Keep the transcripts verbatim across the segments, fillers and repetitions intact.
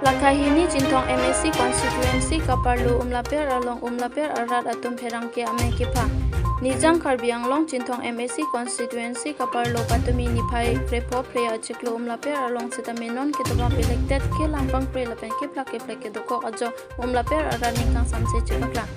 Lakha hini Chinthong M A C constituency kaparlo Umlaper along Umlaper arat atum pherangke amei kepha. Nijang Karbi Anglong Chinthong M A C constituency kaparlo patumi niphai krepho phre achiklo Umlaper along sitame non kedobom elected ke langpang pre lapen keplak keplek kedokok ajo Umlaper arat ningkang samse chepaklang.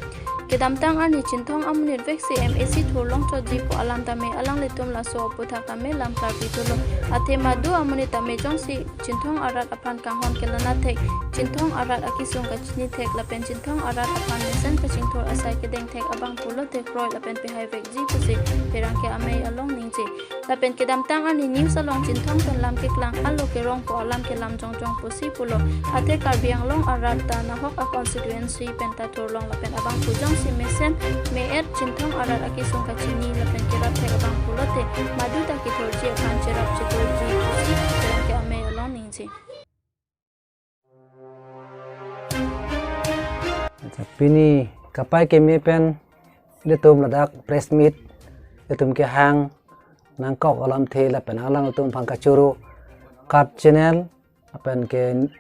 Kedamtang arni Chinthong amonit vek si M A C thurlong chotji pu alam tame alanglitum laso aputhak tame lam klarpi thulo. Athe madu amonit tame jongsi Chinthong arat aphan kanghon kelana thek, Chinthong arat akesung kachini thek lapen Chinthong arat aphan mesen kachingthur asai kedeng thek abang pulote kroi lapen pehai vekji pusi pherangke amei along ningje. Lapen kedamtang arni news along Chinthong pen lam keklang alo kerong pu alam kelam jongjong pusi pulo. Athe Karbi Anglong arat ta nahok a constituency pen ta thurlong lapen abang pu jongsi mesen me-et Chinthong arat akesung kachini lapen kerap thek abang pulote madu ta kethurji aphan cherap cheturji pusi pherangke amei along ningje. Pini kapai keme pen ilitum ladak press meet ilitum kehang nangkok alamthe lapen alanglitum aphan kachoro KAT channel lapen ke,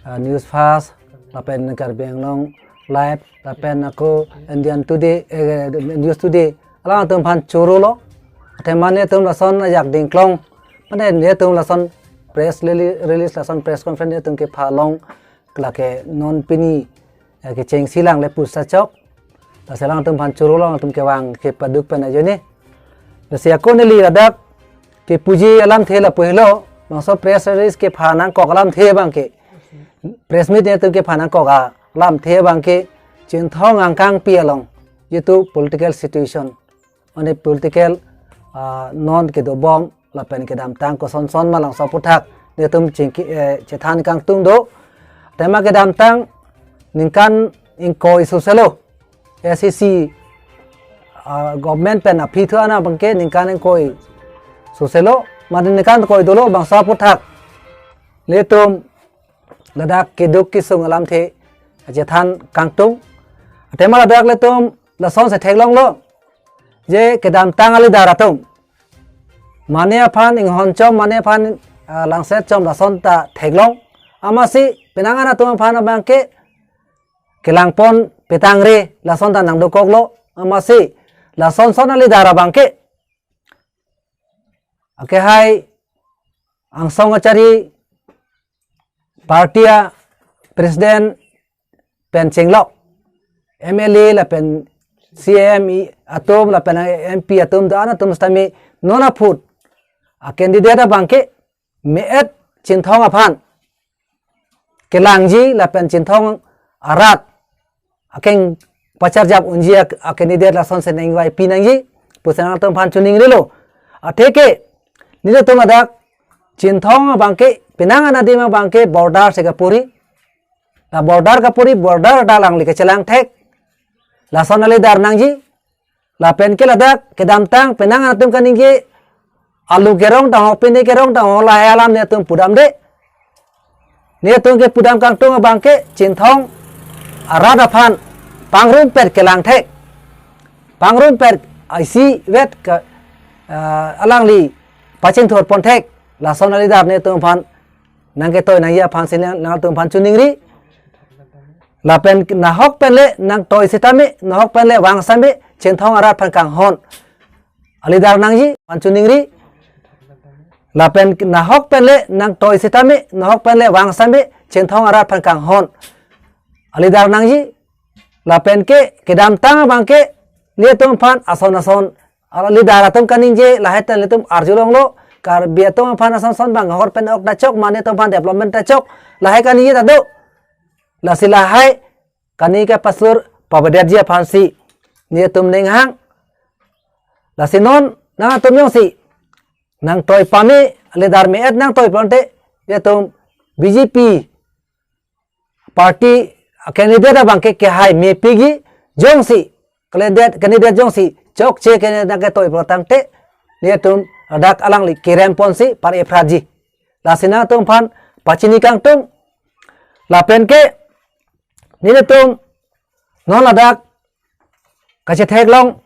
ah, News Fast lapen Karbi Anglong Live lapen ako Indian Today, eh, News Today alanglitum aphan chorolo. Athe mane ilitum lason ajak dingklong, mane ilitum lason press rele-, release lason press conference ilitum kephalong lake non pini, eh, kechengsi langle pusi chok. Lasi alanglitum aphan chorolo, alanglitum kevang kepaduk pen ajoine. Lasi ako neli ladak kepuji alamthe lapu helo, bangso press release kepha nangkok alamthe abangke, press meet ilitum kepha nangkok alamthe abangke Chinthong angkangpi along jitu political situation, mane political, ah, non kedobom lapen kedamtang kosonson ma langso aputhak nelitum chingki, eh, chethan kangtung do. Tema kedamtang ningkan ingkoi soselo S A C, ah, government pen aphi thu ana abangke ningkan ingkoi soselo, mane ningkan ingkoi dolo bangso aputhak nelitum ladak keduk kesung alamthe chethan kangtung. Tema ladak ilitum lasonsi theklonglo je kedamtang aleader atum mane aphan inghon chom, mane aphan, ah, langset chom lason ta theklong. Amatsi penang an atum aphan abangke kelangpon petangre lason ta nangdokoklo. Amatsi lasonson aleader abangke akehai angsong achari party a president pen chenglok, M L A lapen C M atum lapen M P atum do-an atum sitame non aphut a candidate abangke me-et Chinthong aphan kelangji lapen Chinthong arat akeng pacharjap unji a, a candidate lasonsi nangvaipi nangji pusi nangtum aphan choningrilo. Atheke nelitum ladak Chinthong abangke penang an adim abangke border si kapuri. La border kapuri, border ta alangli kachelang thek. Lason aleader nangji. Lapen ke ladak kedamtang penang an atum kaningje alu kerong tangho, pini kerong tangho, lahai alam nelitum pudamde. Nelitum kepudam kangtung abangke Chinthong arat aphan pangrumpet kelang thek. Pangrumpet isivet ke, ah, alangli pachingthurpon thek. Lason aleader nelitum aphan nangketoi nangji aphansi nang, nangtum aphan choningri. Lapen nahok pen le nangtoi sitame, nahok pen le vang sitame Chinthong arat aphan kanghon aleader nangji aphan choningri. Lapen nahok pen le nangtoi sitame, nahok pen le vang sitame Chinthong arat aphan kanghon aleader nangji. Lapen ke kedamtang abangke nelitum aphan ason ason aleader atum kaningje lahai ta nelitum arjulonglo. Karbi atum aphan ason ason bang hor pen ok ta chok, mane atum aphan development ta chok, lahai kaningje ta do. Lasi lahai kaningje kapasur pavedetji aphansi nelitum ninghang. Lasi non nangtum jongsi nangtoi pame, aleader me-et nangtoi pame te nelitum B J P party candidate abangke kehai mepikji, jongsi candidate, candidate jongsi chokche candidate nangketoi pulotangte nelitum ladak alangli keremponsi par-e phratji. Lasi nangtum aphan pachini kangtung. Lapen ke nelitum non ladak kachetheklong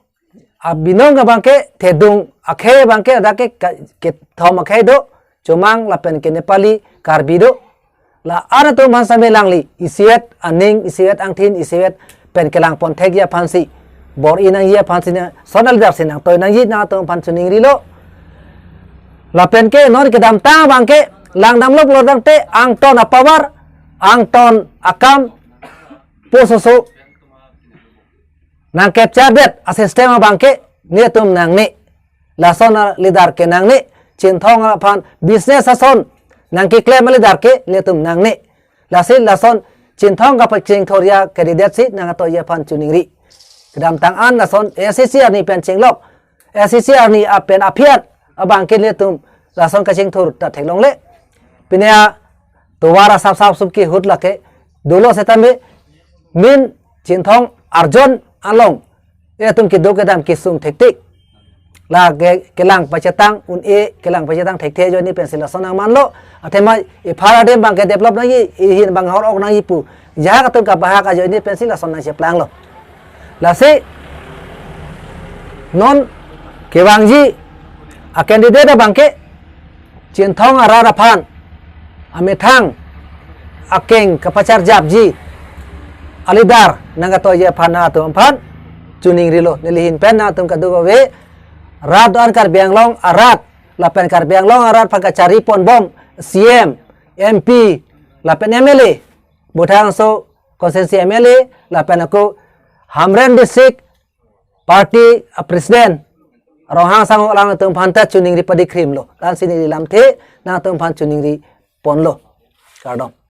abinong abangke thedung akhei abangke ladak ke ka-, kethom akhei do, Chomang lapen ke Nepali Karbi do. La-an atum aphan same langli, isivet aning, isivet angthin, isivet pen kelang pon thekji aphansi, bor-i nangji aphansi na, lason a-leader si nangtoi nangji nangtum aphan choningrilo. Lapen ke non kedamtang abang ke, langdamlo pulo tangte, angton a-power, angton akam, post oso nang-capture det a-system abang ke nelitum nangne. Lason a-leader ke nangne. Chinthong aphan business ason nangkeklem a-leader ke nelitum nangne. Lasi lason Chinthong kapachingthurji a-candidate si nangtoiji aphan choningri. Kedamtang an lason A I C C arni pen chenglok, A I C C arni apen aphi-at abang ke nelitum lason kachingthur ta theklongle. Pine atovar asap sap sup kehut lake dolo setame, min Chinthong arjon along, itum kedo kedam kesung thektik. La ke kelang pachetang un-e, kelang pachetang thekthe ajoine pensi lason nangmanlo. Athema ephar adim abang ke develop nangji, ehin abang hor-ok nangji pu jahak atum kabahak ajoine pensi lason nangcheplanglo. Lasi non kevangji a-candidate abang ke Chinthong arat aphan amethang akeng kapacharjapji a-leader nangtoiji aphan nangtum aphan choningrilo. Neli ahin pen nangtum kadokave rat do-an Karbi Anglong arat lapen Karbi Anglong arat aphan kachari ponbom C M, M P lapen M L A, Bothangsong constituency M L A lapen ako Hamren District Party a-President Ronghang Sangho alanglitum aphan ta choningri padi krimlo. Lasi neli lamthe nangtum aphan choningri ponlo. Kardom.